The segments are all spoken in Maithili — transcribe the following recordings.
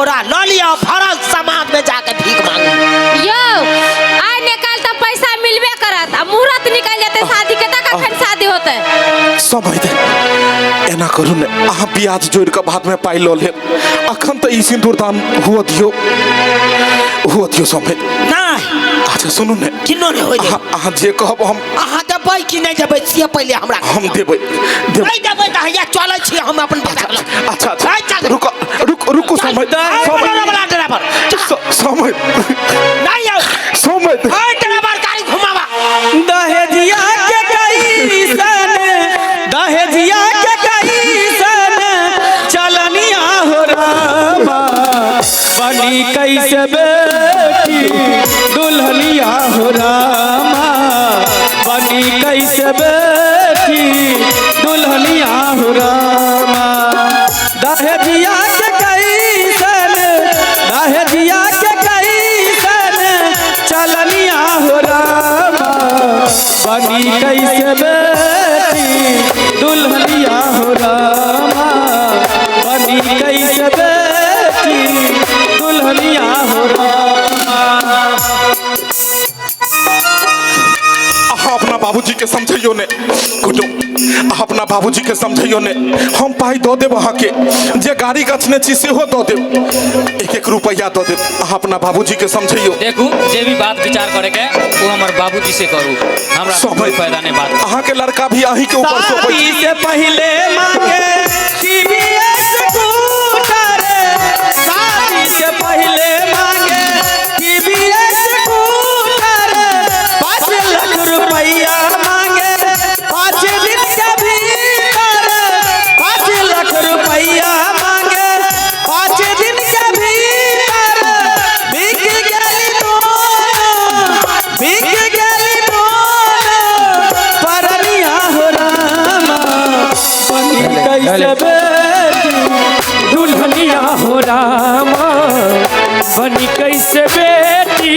झोरा लऽ लिअ, भरल समाज में जाके भीख मांगू। यौ, आइ ने काल्हि तऽ पैसा मिलबे करत आ मुहूर्त निकलि जेतै शादी के, तऽ कखन शादी होतै? समय दे, एना करू ने, अहाँ ब्याज जोड़ि कऽ बादमे पाइ लऽ लेब। अखन तऽ ई सिन्दूरदान हुअ दियौ, हुअ दियौ समय। नहि। अच्छा सुनू ने। किन्नो नहि होइ। अहाँ अहाँ जे कहब हम। अहाँ देबै कि नहि देबै से पहिले हमरा हम देबै, देबै। नहि देबै तऽ हैया चलै छी हम अपन बेटा के लग। अच्छा अच्छा। है, चल। रुको, रुको, रुको, समय है, समय। बोलेरो वाला ड्राइवर समय। नहीं आओ। समय। है, ड्राइवर गाड़ी घुमावा। दहेजिया के कैसन, दहेजिया के कैसन चलनिया हो रामा, बनी कैसे बेटी दुल्हनिया हो रामा, बनी कैसे बेटी दुल्हनिया हो रामा। दहेजिया के कैसन, दहेजिया के कैसन चलनिया हो रामा, बनी कैसे बेटी दुल्हनिया हो रामा, बनी कैसे बेटी दुल्हनिया हो रामा। अहाँ अपना बाबूजी के समझैयो ने कुटुम, अहाँ अपना बाबूजी के समझैयो ने। हम पाइ दऽ देब अहाँके, जे गाड़ी गछने छी सेहो दऽ देब, एक एक रुपैआ दऽ देब। अहाँ अपना बाबूजी के समझैयो। देखू, जे भी बात विचार करे के वो हमर बाबूजी से करू, हमरा समय कोई फायदा नहीं बात। अहाँके लड़का भी अहीं के ऊपर सोपै शादी छै। से पहले मांगे टीवीएस स्कूटर, शादी से पहले मांगे टीवीएस स्कूटर, 5 लाख रुपया मांगे 5 दिन के भीतर, 5 लाख रुपया मांगे 5 दिन के भीतर। बिक गेली दोनों, बिक गेली दोनों परनिया हो रामा, बनी कैसे बेटी दुल्हनिया हो रामा, बनी कैसे बेटी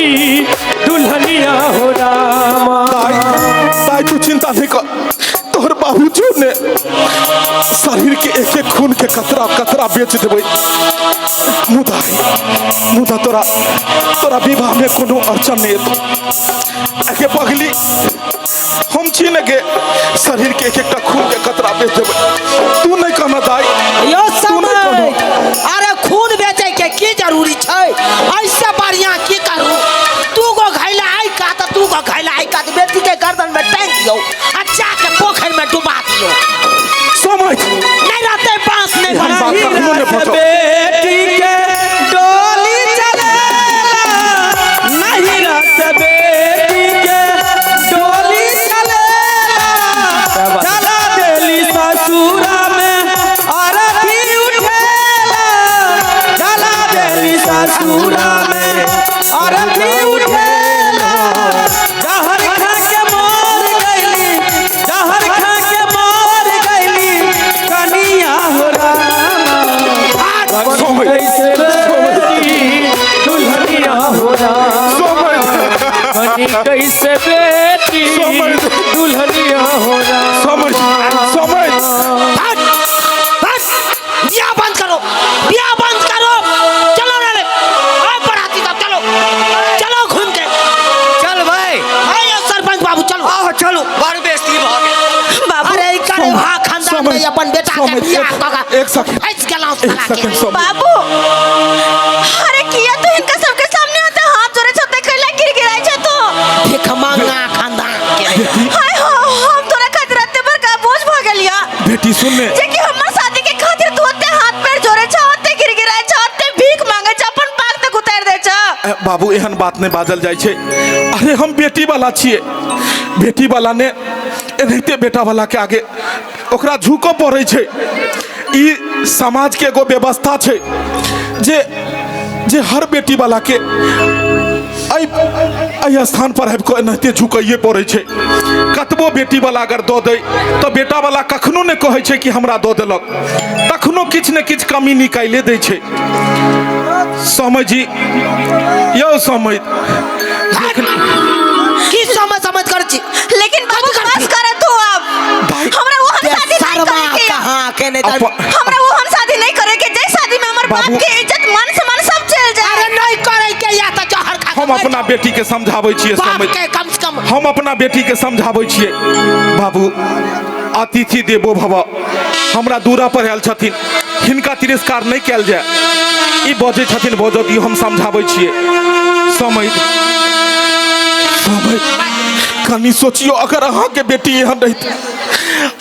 दुल्हनिया हो रामा। ताई, ताई, तू चिंता नहीं कर, तोहर बाबूजी ने शरीर के एक एक खून के कतरा कतरा बेच देबै, मुदा मुदा तोरा तोरा विवाह में कोनो अड़चन नहीं एतौ। एके पगली, हम छी ने गे, शरीर के एक एकटा खून के कतरा बेच देबै। तू नहीं कहना दाई। यो तू नहीं समय कहना। अरे खून बेचे के की जरूरी छै? ऐसे बढ़िया की करू, तू गो घैला आई का त तू गो घैला आई का, बेटी के गर्दन में टांग दियो आ जाके पोखर में डुबा दियो। समय नहीं रहते बांस नहीं एहन बात बनते। कखनो नहि बजब। बेटी के डोली चलेला, नहीं रात बेटी के डोली चलेला, चला देली ससुरा में अरथी उठेला, चला देली ससुरा में अरथी उठेला। जहर खा के मर गईली, जहर खा के मर गईली कनिया हो रामा, समय कैसे बेटी दुल्हनिया हो रामा, समय बनी कैसे बेटी समय दुल्हनिया हो रामा। समय समय। हट हट, बियाह बंद करो, बियाह बंद करो। चलो रे, आओ बराती साहब, चलो चलो घूम के। चल भाई। हाय सरपंच बाबू, चलो। आहो चलू, बड़ बेइज्जती भऽ गेल। बाबू। अरे ई करे भा खानदान में अपन बेटा के समय, बियाह कऽ के एक सेकंड। फंस गेलौं एक साला के। सेकंड समय। बाबू, अरे किया तू हिनका सबके सामने होते हाथ जोड़े छते, कैला गिड़गिड़ाई छ तू? भिखमंगा खानदान के। हाय हो, हम तोरा खातिर एते बड़का बोझ भ गेलिया बेटी सुन ने। जे कि हमर शादी के खातिर तू ओते हाथ पैर जोड़े छ, ओते गिड़गिड़ाई छ, ओते भीख मांगे छ, अपन पाग तक उतार दे छ। ए, बाबू, एहन बात नहीं बाजल जाइ छै। अरे हम बेटी वाला छियै, बेटी वाला ने एनाहिते बेटा वाला के आगे ओकरा झुकऽ पड़ै छै। ई समाज के एगो व्यवस्था छै जे जे हर बेटी वाला के एहि एहि स्थान पर आबि कऽ एनाहिते झुकैए पड़ै छै। कतबो बेटी वाला अगर दऽ दै तऽ बेटा वाला कखनो नहि कहै छै कि हमरा दऽ देलक, तखनो किछु ने किछु कमी निकालिए दै छै। समय जी यौ, समय। की समझ समझ कर छी? लेकिन बाबू, बस कर तू अब। भाई, हमरा ओहन शादी नहीं शर्मा करे के। कहाँ के नहीं अपन हमरा ओहन शादी नहीं करे के, जे शादी में हमर बाप बाबू- के इज्जत मान सम्मान हम अपना बेटी के समझाबै छियै। बाप समझ के कम से कम हम अपना बेटी के समझाबै छियै। बाबू, अतिथि देवो भव, हमरा दूरा पर आयल छथिन, हिनका तिरस्कार नहि कयल जाय। ई बजै छथिन, बजऽ दियौ, हम समझाबै छियै। समय समय कनि सोचियौ, अगर अहाँके बेटी एहन रहितै,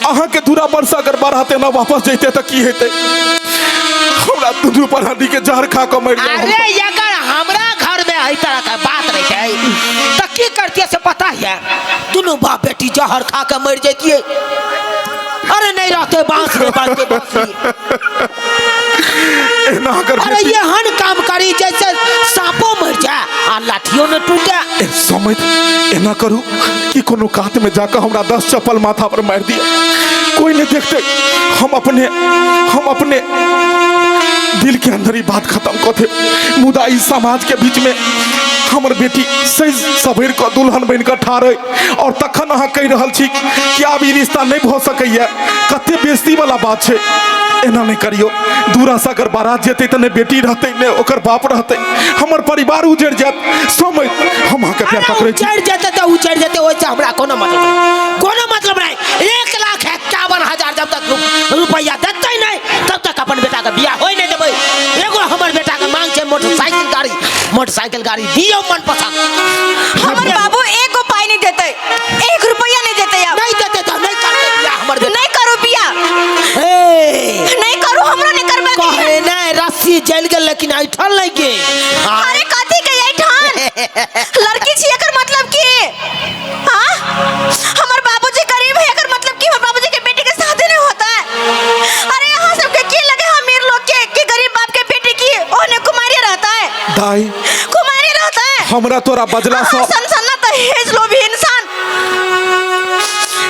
अहाँके दूरा पर से अगर बारात एना वापस जैते तऽ की हेतै? हमरा दुनू परानी के जहर खा कऽ मरि जायब। अरे अगर हमरा घर में एहि तरह के बात रहितै तऽ की करतियै से पता है? दुनू बाप बेटी जहर खा के मरि जैतियै। अरे नहीं रहते बांस नहीं बांधते बांसुरी। एना अगर अरे बेटी ये हन काम करी जैसे सांपो मर जाए आ लाठियों न टूटे। ए, समझ एना करू कि कोनो कात में जाकर हमरा 10 चप्पल माथा पर मारि दिया, कोई नहीं देखते। हम अपने दिल के अंदर ही बात खत्म कऽ देब, मुदा ई समाज के बीच में हमर बेटी सही सवरि कऽ दुल्हन बनि कऽ ठाढ़ अइ, और तखन अहाँ कहि रहल छी कि आब ई रिश्ता नहि भऽ सकैए। कते बेइज्जती वाला बात छै, एना नहि करियौ। दूरा से अगर बारात जेतै तऽ नहि बेटी रहतै, नहि ओकर बाप रहतै, हमर परिवार उजड़ि जायत। समय हम अहाँके पैर पकड़ै छी। उजड़ि जेतै तऽ उजड़ि जेतै, ओहिसँ हमरा कोनो मतलब नहि, कोनो मतलब नहि। 1,51,000 जब तक रुपैआ देतै नहि तब तक अपन बेटाके बियाह होइ नहि देबै। एगो हमर बेटाके मांग छै मोटरसाइकिल गाड़ी, मोटरसाइकिल गाड़ी दियौ मनपसंद। हमर बाबू एगो पाई नहीं देते, 1 रुपया नहीं देते। अब नहीं देते तो नहीं करते बियाह हमर बेटा। नहीं करू बियाह। ए, नहीं करू, हमरा नहीं करबा के। कहे नहीं रस्सी जल गेल लेकिन ऐठल नहीं गेल। हाँ। अरे कथी के ऐठन? लड़की छी एकर मतलब की? हाँ, हमर बाबूजी गरीब है एकर मतलब की हमर बाबूजी के बेटी के शादी नहीं होता है? अरे यहाँ सबके की लगे अमीर लोग के कि गरीब बाप के बेटी की ओने कुमारी रहता है? दाई, कुमारी रहता है। हमरा तोरा बजला अहाँ से सनसना दहेज लोभी इंसान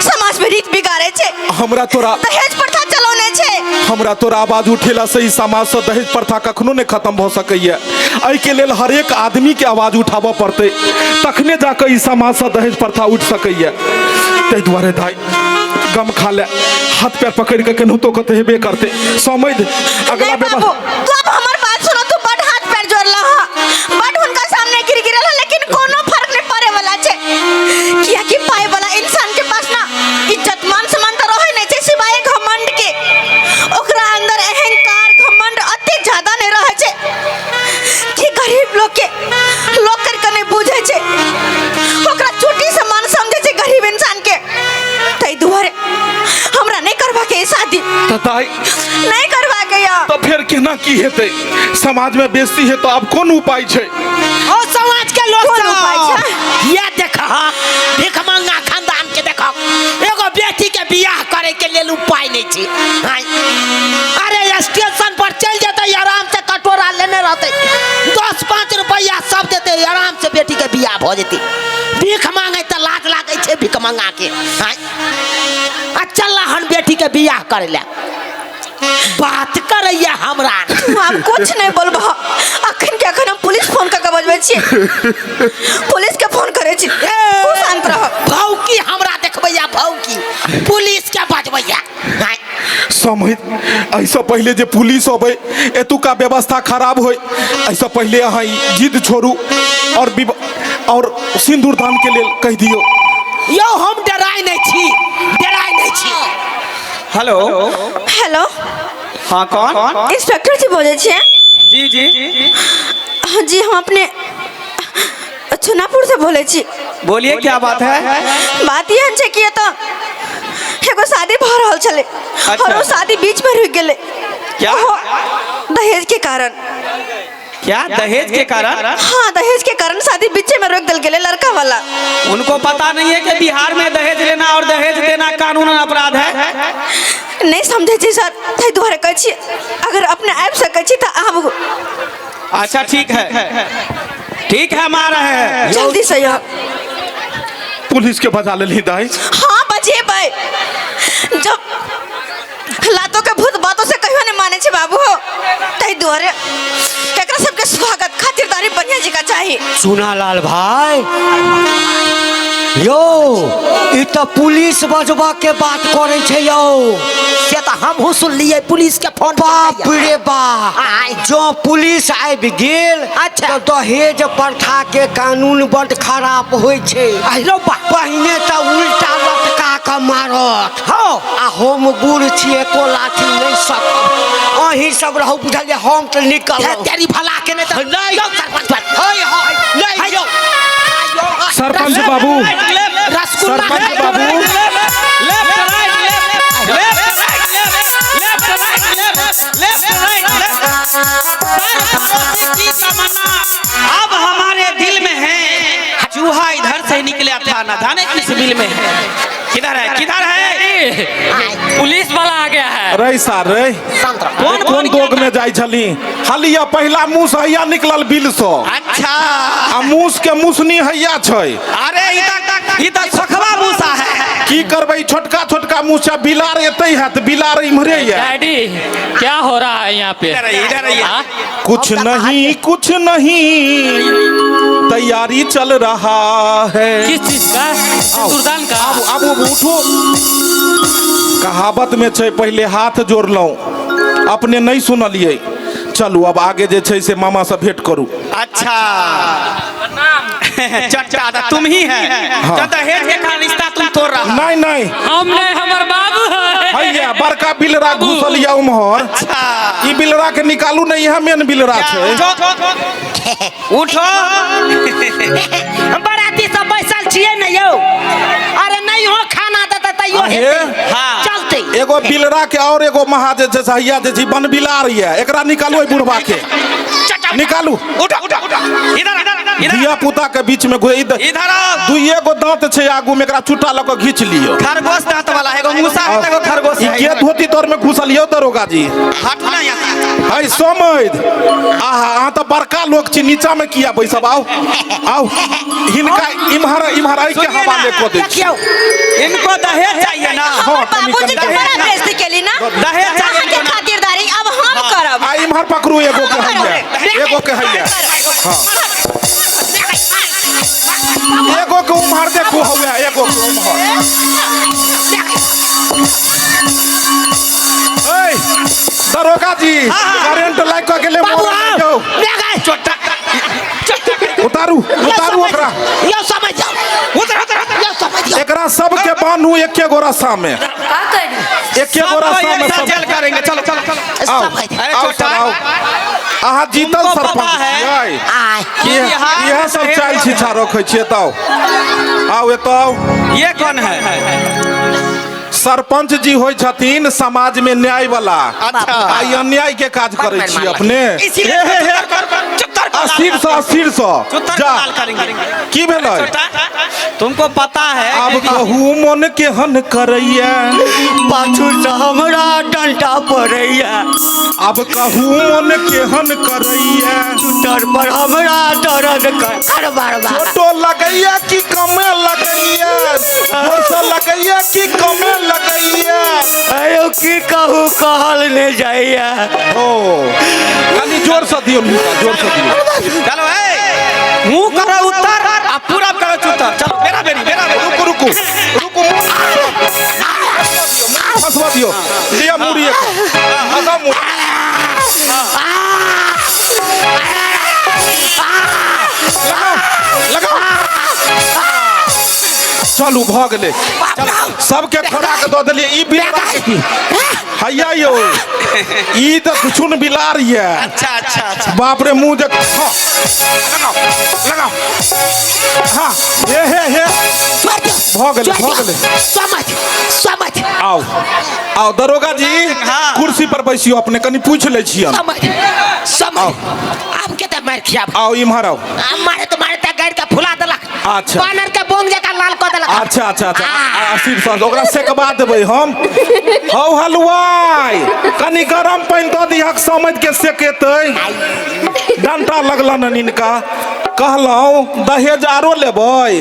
समाज में रीत बिगाड़े छे। हमरा तोरा दहेज प्रथा चलौने छे। हमरा तोरा आवाज उठेला से ई समाज से दहेज प्रथा कखनो नहीं खत्म भऽ सकैए। एहिके लेल हरेक आदमी के आवाज उठाबऽ पड़तै, तखने जाकऽ ई समाज से दहेज प्रथा उठि सकैए। ताहि दुआरे दाइ, गम खा ले, हाथ पैर पकड़ि कऽ केनाहितो कऽ तऽ हेबे करतै। समझ अगला नहीं बाबू, तू अब हमर बात सुनो। तू बड हाथ पैर जोड़ला हा, बड हुनका सामने गिर गिरल हा, लेकिन कोनो फर्क नहीं पड़े वाला छे, कियाकि पाए वाला इंसान के पास ना इज्जत मान सम्मान तो रहे नहीं छे सिवाय घमंड के। ओकरा अंदर अहंकार घमंड अति ज्यादा नहीं रहे छे कि गरीब लोग के लोग करके नहीं बुझे छे, ओकरा चोटी सम्मान समझे छे गरीब इंसान के। तै दुआरे हमरा नहीं करबा के शादी। तऽ दाइ, नहीं करबा के या। तऽ फेर केना की हेतै? समाज में बेइज्जती है तो आब कोन उपाय छै? ओ समाज के लोग कोन उपाय छै? ये देख, भिखमंगा खानदान के देख, एगो बेटी के बियाह करे के लेल उपाय नहीं छै। हाँ। अरे स्टेशन पर चल जेतै, आराम से कटोरा लेने रहतै, 10-5 रुपया सब देतै, आराम से बेटी के बियाह भऽ जेतै। भीख मांगे तऽ लाज लागै छै भिखमंगा के। हाँ। आ चल हन बेटी के बियाह करे ले बात करैया हमरा। तू आब कुछ नहीं बोलबह। अखन के अखन हम पुलिस फोन कऽ के बजबै छी, पुलिस के फोन करै छी, तू शांत रह। भौकी हमरा देखबैया, भौकी पुलिस के बजबैया। समझ एहिसँ पहिले जे पुलिस अबै, एतुका व्यवस्था खराब होय, एहिसँ पहिले अहाँ ई जिद छोड़ू और और सिन्दूरदान के लेल कहि दियौ। यौ हम डराइ नहीं छी, डराइ नहीं छी। हेलो। हेलो। हाँ, कौन? इंस्पेक्टर जी बोले छियै? जी जी। हाँ जी, हम अपने चुनापुर से बोले छी। बोलिए, क्या बात है? बात एहन छै कि एतऽ एगो शादी भऽ रहल छलै। अच्छा। और ओ शादी बीच में रुकि गेलै। क्या? ओहो दहेज के कारण। क्या दहेज के कारण? हाँ, दहेज के कारण शादी बीचे में रोक दिल गेलै लड़का वाला। उनको पता नहीं है कि बिहार में दहेज लेना और दहेज देना कानूनन अपराध है? नहीं समझै छी सर, ताहि दुआरे कहै छी अगर अपने आबि सकै छी तऽ आबू। अच्छा ठीक है, ठीक है, हम आ रहे हैं। जल्दी से आउ। पुलिस के बजा लेलही दाइ? हाँ बजेबै। जब लातो के भूत बातों से कहियो नहीं माने छे बाबू हो, ताहि दुआरे केकरा सबके स्वागत खातिरदारी बढ़िया जी का चाही। चुनालाल भाई यो, ई तऽ पुलिस बजबा के बात करै छै यौ। से तऽ हम हमहूँ सुनलियै पुलिस के फोन बाप रे बाप आय। जो पुलिस आबि गेल अच्छा। तऽ दहेज प्रथा के कानून बड खराब होइ छै आहिरो बा पहिने तऽ उल्टा लटका कऽ मारत हँ आ हम बूढ़ छी एको लाठी नहि सकब अहीं सब रहू बुझलियै हम तऽ निकल हे तेरी भला के नहि तऽ नहि। यौ सरपंच बाबू हय हय नहि यौ सरपंच बाबू रसगुल्ला सरपंच बाबू left right left left right left right left left right left sir पड़ोसी की तमन्ना अब हमारे दिल में है चूहा इधर से निकला था ना जाने किस बिल में है किधर है किधर है पुलिस वाला आ गया है रे सार रे शांत रह कौन कोन दोग में जाइ छली हलिया पहिला मुस हैया निकलल बिल सँ अच्छा आ मूस के मुसनी हैया छै अरे ई तऽ सोखवा मूसा है की करबै छोटका छोटका मुस छै बिलार एतै हैत बिलार इम्हरे ये डैडी क्या हो रहा है यहाँ पे इधर आइए, इधर आइए। हाँ? कुछ नहीं कुछ नहीं तैयारी चल रहा है किस चीज का सिंदूरदान का आब आब उठो कहावत में छै पहिले हाथ जोड़लहुँ अपने नहीं सुनलियै चलू अब आगे जे छै से मामा से भेंट करू अच्छा चट्टा दा तुम ही है हाँ। जो दहेज के कारण रिश्ता तुम तोड़ रहा नहीं नहीं हम नहीं हमर बाबू है हैया बड़का बिलरा घुसल या उम्हर ई बिलरा के निकालू नहीं यहाँ मेन बिलरा छै उठो उठो बराती सब बैसल छियै ने यौ अरे नहीं हो खाना देते तैयो अहे। हेतै हाँ। चलतै एगो बिलरा के और एगो महा जे छै से हैया जे छै बन बिलार ये एकरा निकालू एहि बुढ़वा के निकालू उठो उठो उठो इधर इधर इधर धिया पुता के बीच में घुस इधर आओ दुइए गो दांत छै आगू में एकरा चुटा लऽ कऽ घींच लियो खरगोश दांत वाला है, एगो मूसा है एगो खरगोश ई है के धोती तोर में घुसल यौ दरोगा जी हटू ना यहाँ है समैध आहा अहाँ तऽ बड़का लोक छी नीचा में किया बैसब आउ आउ हिनका इम्हर इम्हर आइ के सुनिए ना, हवाले कऽ दै छी देखियौ इनको दहेज चाहिए ना हाँ, हमर कनी- बाबूजी कनी के दहेज बड़ा बेइज्जती केली ना दहेज चाहिए अहाँके इनको ना। खातिरदारी अब हम करब आ इम्हर पकड़ू एगो के हैया एगो के हैया हाँ एगो के उम्हर देखू हौया एगो के उम्हर ऐ दरोगा जी करेंट लाइक कऽ गेलै बाबू मोर आओ जाउ ले चोटा उतारू उतारू ओकरा यौ समझ जाओ उतर उतर उतर यौ समझ जाओ एकरा सबके बान्हू एके गो रस्सा में एके गो सबको रस्सा एक में साथ सब जेल करेंगे चलो चलो चलो आओ समझ अरे आओ छोटा सर आओ अहाँ जीतल तुमको सरपंच पता है। छियै आय बिहार इएह सब चालि छिछा रखै छियै तऽ आउ आउ एतऽ आउ ये कौन है सरपंच जी होइ छथिन समाज में न्याय वाला अच्छा। आ ई अन्याय के काज करै छी अपने इसीलिए हे हे हे चुत्तर को लाल अस्थिर से अस्थिर से चुत्तर को जा लाल करेंगे की भेलै छोटा तुमको पता है आब कि कहू मन केहन करैया पाछू से हमरा डंटा पड़ैया आब कहू मन केहन करैया चुटर पर हमरा दर्द कर बार बार छोटो लगैया कि कमे लगैया जोरसँ लगैया कि कमे लगैया अयो की कहू कहल नहीं जाइया ओ कनी जोरसँ दियौ हिनका जोरसँ दियौ चलो ए मुंह करो उत्तर आ पूरा करो चुत्तर चलो मेरा बेरी मेरा बेरी रुकू रुकू रुकू मुँह फंसवा दियौ लिअ मूड़ी एक फंसाउ मूड़ी लगाउ लगाउ चलू भऽ गेलै सबके खोराक दऽ देलियै ई बिलार की हैया यौ ई तऽ किछु ने बिलार यऽ अच्छा अच्छा अच्छा बाप रे मुंह देख हाँ लगाओ लगाओ हाँ हे हे हे छोड़ दियौ भऽ गेलै भऽ गेलै समझ समझ आओ आओ दरोगा जी हाँ। कुर्सी पर बैसियो अपने कनी पूछि लै छियनि समझ समझ आब के तऽ मारि खियाब आओ इम्हर आओ आ मारे तो मारे तऽ गाड़ि के फुला देलक अच्छा। बानर के बोंग जकाँ लाल कऽ देलक अच्छा अच्छा अच्छा आशीष सर ओकरा सेकबा देबै हम हौ हलुआइ कनी गरम पानि दऽ दिहक समझ के सेकेतै डंटा लगलन हन हिनका कहलहुँ दहेज आरो लेबै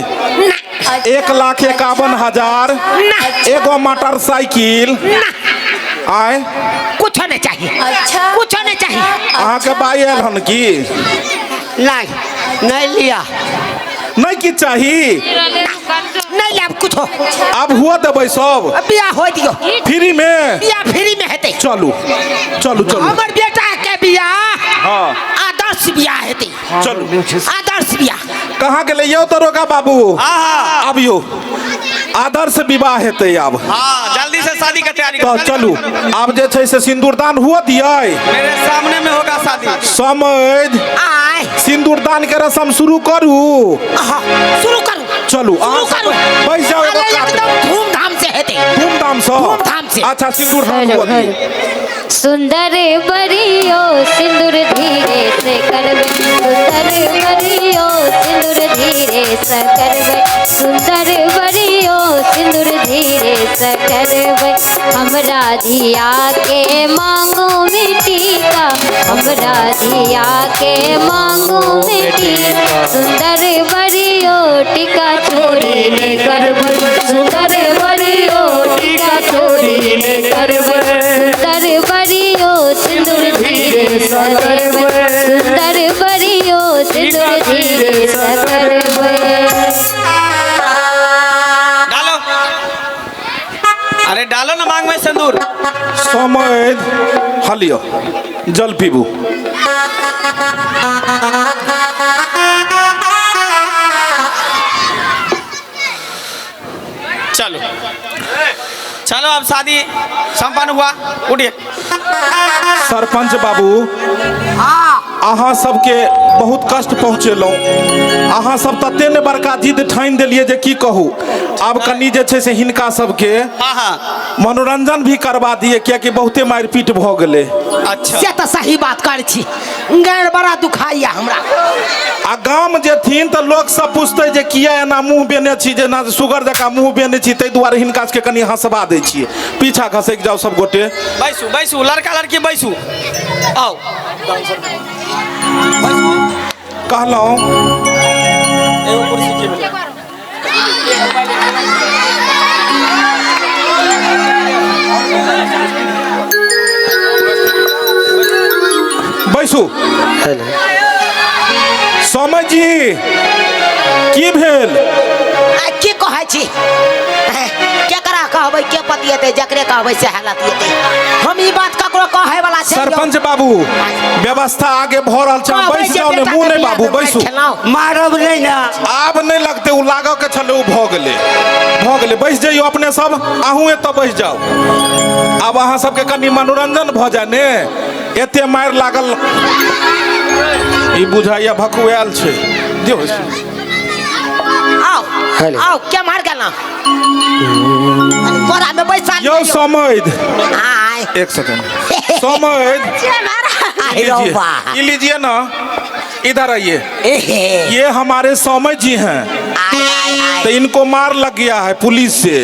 1,51,000 एगो मोटरसाइकिल आय कुछो नहीं चाहिए अच्छा कुछो नहीं चाहिए अहाँके बाइ आयल हन की नहीं नहीं लिया नहीं की चाही नहीं लेब कुछो आब हुआ देबै सब बियाह हो दियो फ्री में बियाह फ्री में हेतै चलू चलू चलू। हमर बेटा के बियाह हाँ आदर्श बियाह हेतै। चलू। आदर्श बियाह। कहाँ गेलै यौ दरोगा बाबू? आबियो, आदर्श विवाह हेतै आब। हाँ, जल्दी से शादी का तैयारी तऽ करो। चलू आब जे छै से सिन्दूरदान हुअ दियै। मेरे सामने में होगा शादी। समैध आय सिन्दूरदान के रस्म शुरू करू। हाँ, शुरू करू। चलू शुरू अहाँ सब करू। बैस जाउ एगो अरे कात। एकदम धूमधाम से हेतै। धूमधाम से। धूमधाम से। अच्छा सिन्दूरदान हुअ दियै। सुंदर बरियो सिंदूर धीरे से करबे, सुंदर बरियो सिंदूर धीरे से करबे, सुंदर बरियो सिंदूर धीरे से करबे। हमरा धिया के मांगो मिट्टी का, हमरा धिया के मांगो मिट्टी। सुंदर बरियो टीका चोरी ने करबे, सुंदर बरियो टीका चोरी ने करबे, सुंदर बरियो सिंदूर धीरे से करबे, सुंदर बरियो सिंदूर धीरे से करबे। डालो, अरे डालो ना मांग में सिंदूर। समैध हलियो जल पीबू। चलो चलो अब शादी संपन्न हुआ, उठिए। सरपंच बाबू अहाँ सबके बहुत कष्ट पहुँचेलहुँ। अहाँ सब तते ने बड़का जिद ठानि देलियै जे की कहू। आब कनि जे छै से हिनका सबके हाँ हाँ मनोरंजन भी करवा दिए, कियाकि बहुते मारि पीट भऽ गेलै। अच्छा से तऽ सही बात करै छी, गैर बड़ा दुखाइया हमरा। आ गाम जेथिन तऽ लोक सब पुछतै जे किया एना मुँह बेने छी, जेना सुगर जकाँ मुँह बेने छी, ताहि दुआरे हिनका सबके कनि हँसबा दै छियै। पीछा घसकि जाउ सब गोटे। बैसू बैसू, लड़का लड़की बैसू। आओ कहलहुँ एगो कुर्सी की भेलै? बैसू। समय जी की भेल? आ की कहै छी, केकरा कहबै के पतिएतै, जकरे कहबै से हालत एतै। हम ई बात ककरो कहै वाला छै? सरपंच बाबू व्यवस्था आगे भऽ रहल छै, अहाँ कहबै बैस जे जाउ ने। बेटा मुँह के नहि बियाह बाबू में बैसू। खेलहुँ। मारब नहीं ना। आब नहि लगतै, ओ लागऽ के छलै ओ भऽ गेलै, भऽ गेलै। बैस जइयौ अपने सब, अहूँ एतऽ बैस जाउ। आब अहाँ सबके कनि मनोरंजन भऽ जाय ने, एते मारि लागल। ई बुझाइया भकुआयल छै, दियौ। आओ आओ, के मार गेल? कोरा में बैसा यौ समैध आय एक सेकंड समैध, आय रौ बा। ये लीजिए ना, इधर आइए। एहे। ये हमारे सौमय जी हैं। आय आय आय। तो इनको मार लग गया है पुलिस से,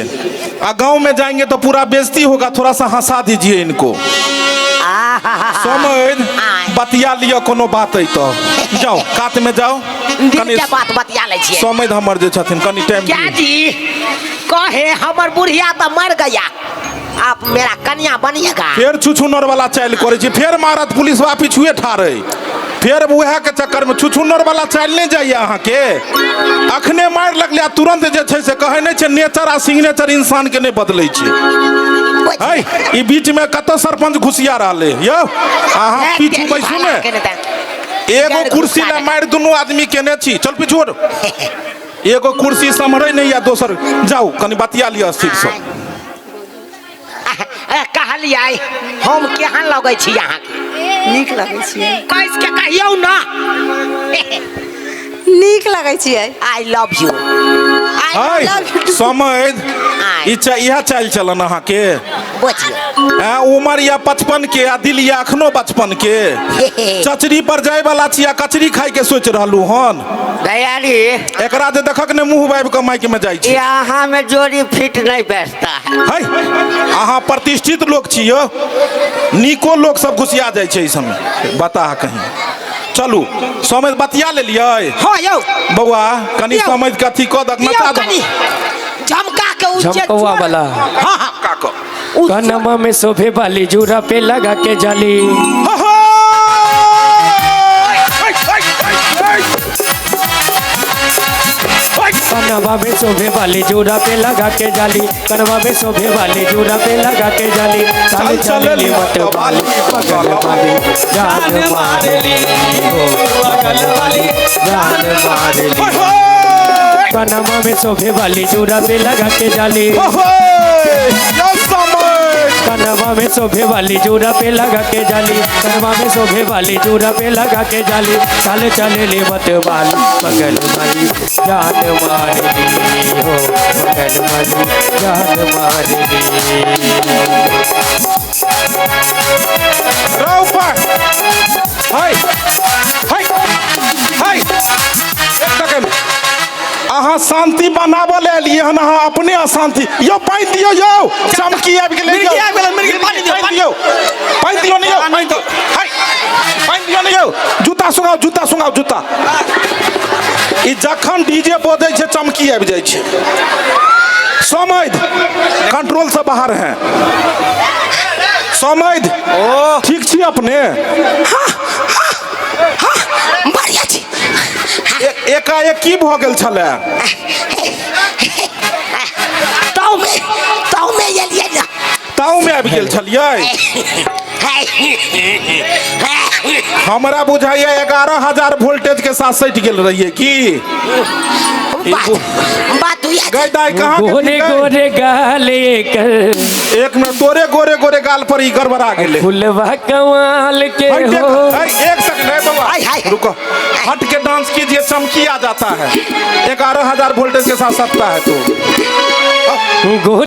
आ गांव में जाएंगे तो पूरा बेइज्जती होगा, थोड़ा सा हंसा दीजिए इनको। आहा। समझ आय। बतिया लिअ कोनो बात है तो जाओ कात में जाओ। दिल कनि के बात बतिया लै छियै। समझ हमर जे छथिन कनि टाइम क्या दियौ। जी कहे हमर बुढ़िया तो मर गया, आप मेरा कन्या बनिएगा। फेर छुछुनर वाला चालि करै छी, फेर मारत पुलिस बा पिछुए ठाढ़, फेर उएह के चक्कर में छुछुनर वाला चालि नहि जाइए अहाँके। अखने मारि लगलै आ तुरंत जे छै से कहै नहि छै, नेचर आ सिग्नेचर इंसान के नहि बदलै छै। है ई बीच में कतऽ सरपंच घुसिया रहलै यौ? अहाँ पीछू बैसू ने। एगो कुर्सी ला मारि दुनू आदमी केने छी। चल पीछू हटो। एगो कुर्सी सम्हरै नहि या दोसर। जाउ कनि बतिया लिअ स्थिरसँ। कहलियै हम केहन लगै छी अहाँके? नीक लगै छियै। कैस के कहियौ ना। नीक लगै छियै। I love you. है समझ ई इएह चालि चलन अहाँके। बजियौ। ऐं, उमर या 55 के आ दिल या अखनो बचपन के। चचरी पर जाय वाला छी आ कचरी खाय के सोचि रहलू हन। दयाली। एकरा जे देखक ने मुंह बाबि के माइक में जाइ छी। यहाँ में जोड़ी फिट नहीं बैठता है। है अहाँ प्रतिष्ठित लोक छी यौ, नीको लोक सब घुसिया जाइ छै एहि समय बता कहीं। चलू समझ बतिया लेलियै। हाँ यौ। बौआ कनि यौ। समझ के अथी कऽ दक यौ नचा कनि दक। झमका के उ जे झमकौआ वाला। हाँ हाँ। का कऽ उ कनमा में शोभे वाली जूरा पे लगा के जाली। हो हो! कनमा कनवा में शोभे वाली जूरा पे लगा के जाली, कनवा में शोभे वाली जूरा पे लगा के जाली, चाल चलली मत वाली बगल वाली जान मारली हो, बगल वाली जान मारली। कनवा में शोभे वाली जूरा पे लगा के जाली, कनवा में शोभे वाली जूरा पे लगा के जाली, कनवा में शोभे वाली जूरा पे लगा के जाली, चाल चलली मत वाली बगल वाली जान मारली हो, बगल वाली जान मारली। हाय हाय हाय, एक सेकंड, अहाँ शांति बनाबऽ ले एलियै हन, अहाँ अपने अशांति। यौ पानि दियौ, यौ चमकी आबि गेलै, मिर्गी आबि गेलै, मिर्गी, पानि दियौ, पानि दियौ, पानि दियौ ने यौ, पानि दियौ, हाय पानि दियौ ने यौ, जूता सुंघाउ, जूता सुंघाउ, जूता। ई जखन डीजे बजै छै चमकी आबि जाइ छै। समैध कंट्रोल से बाहर हैं। समैध ठीक छी अपने? बढ़िया छी। एकाएक की भऽ गेल छलै? ताऊ में एलियै ना। ताऊ में आबि गेल छलियै? हमरा बुझाइया 11,000 वोल्टेज के साथ सटि गेल रहियै की? बात हुई। गई दाई कहाँ के गोरे छी गई? गोरे गाल एकर, एक मिनट, तोरे गोरे गोरे गाल पर ई गड़बड़ा गेलै। फुलवा कमाल के हट हो। एक सेकंड है बाबा, हाय, हाय। रुको, हट के डांस कीजिए, चमकी आ जाता है। 11,000 वोल्टेज के साथ सटता है तो। गोरे